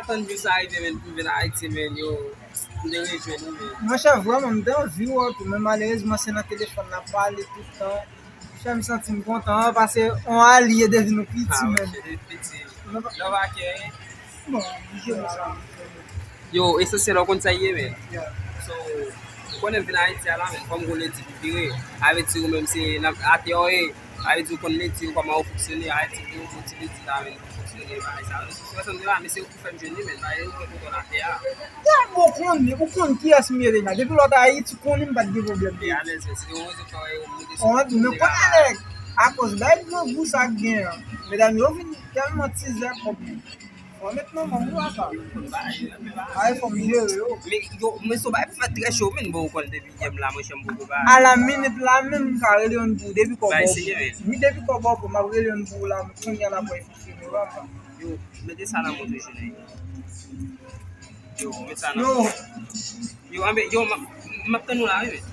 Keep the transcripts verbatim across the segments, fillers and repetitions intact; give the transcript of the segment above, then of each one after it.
Tann jou sa rive, men, pou m vin Ayiti, men, yo, m te rejwenn ou, men. Monchè, vrèman, m te anvi wè w tou, men malerezman, se nan telefòn n ap pale tout tan. Monchè, m santi m kontan, an, paske on alye depi nou piti, men. Monchè, depi piti. Love ake, hein? Bon, je me sens. Yo, esansyèl, ou konn sa ye, men. Yeah. So, ou konnen m vin Ayiti a la, men, kòm gon ledi pou vire, avèti ou menm se nan atè ou ye, avèti ou konn ledi ou kòman ou fonksyone, avèti ou gon ti ledi la, men, pou fonksyone, bagay sa. Sou sa m di la, men se ou ki fè m jwenn li, men, bagay ou konn konn atè a. Yeah, bon, ou konn, ou konn kiyès m ye deja. Depi lòt Ayiti, ou konnen m pa t gen pwoblèm. E alèz, men, se yon rezon fè ou mete sou. Ou konn, men konnen nèg, akoz bay grangou sa k gen an, medam yo vin tèlman tizè kòb. Fò met manman m la sa. Ay, fò m jere yo. Men, yo, men se yon bagay pou fè trè cho, men, bon, ou konn depi yè m la, monchè, m poko ba. A la minit la menm, m ka rele youn pou ou, depi kòb ou. Bay serye, men. Mi depi kòb ou, m ap rele youn pou ou la, kounye a la pou efektive, papa. Yo, mete sa nan moutre jounen. Yo, mete sa nan. Yo. Yo, anben, yo, m ap, m ap tann ou la, wi, men.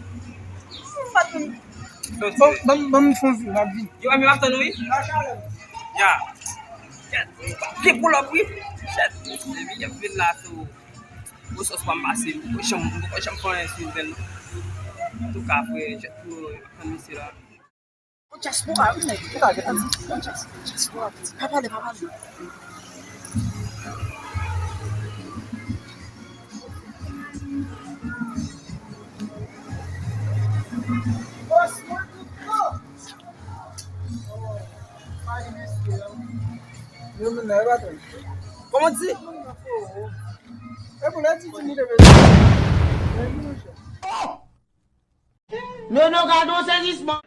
Ban, ban, ban m fè yon fi, m ap vin. Yo, anben, m ap tann ou, wi. Ya. Shit. Gen pull up, wi. Shit. Depi y ap vin la sou resous pa m pase. M poko janm, m poko janm fè anyen sou bèl. Antouka, frè, shit, pou yo tann misye la. Yon dyaspora, wi, nèg. Ou ka gentan di, yon dyaspora, dyaspora, piti. Pa pale, pa pale. Bòs mwen tout tan. Yo, men, nan, e pa tan. Kòman di? E pou lè di, di, nou te bezwen. Men, nou, monchè. Nono, gade yon sezisman.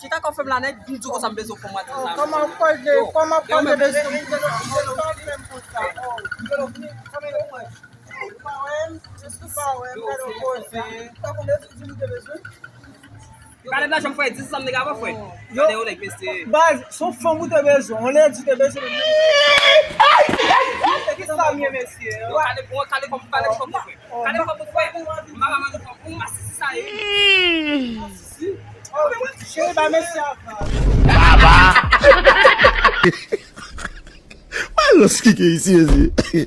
Kisa k ap fè m la, nèg? M di w konsa m bezwen fè yon maten sa. Kòman w koze, kòman w koze bezwen? Gade lajan m fè, di sa m nèg ava fè. Yo, gade yon nèg mesye. Baz, se yon fanm ou te bezwen, yon ledi te bezwen. Kisa m ye, mesye? Yo, kale, yo, kale kòm, kale kòm ou fè. Kale kòm ou fè. M pa ka mande kòm ou masisi sa ye. Masisi. Cheri, ba mesye a. Papa! Mwen lòs kike isi, mesye.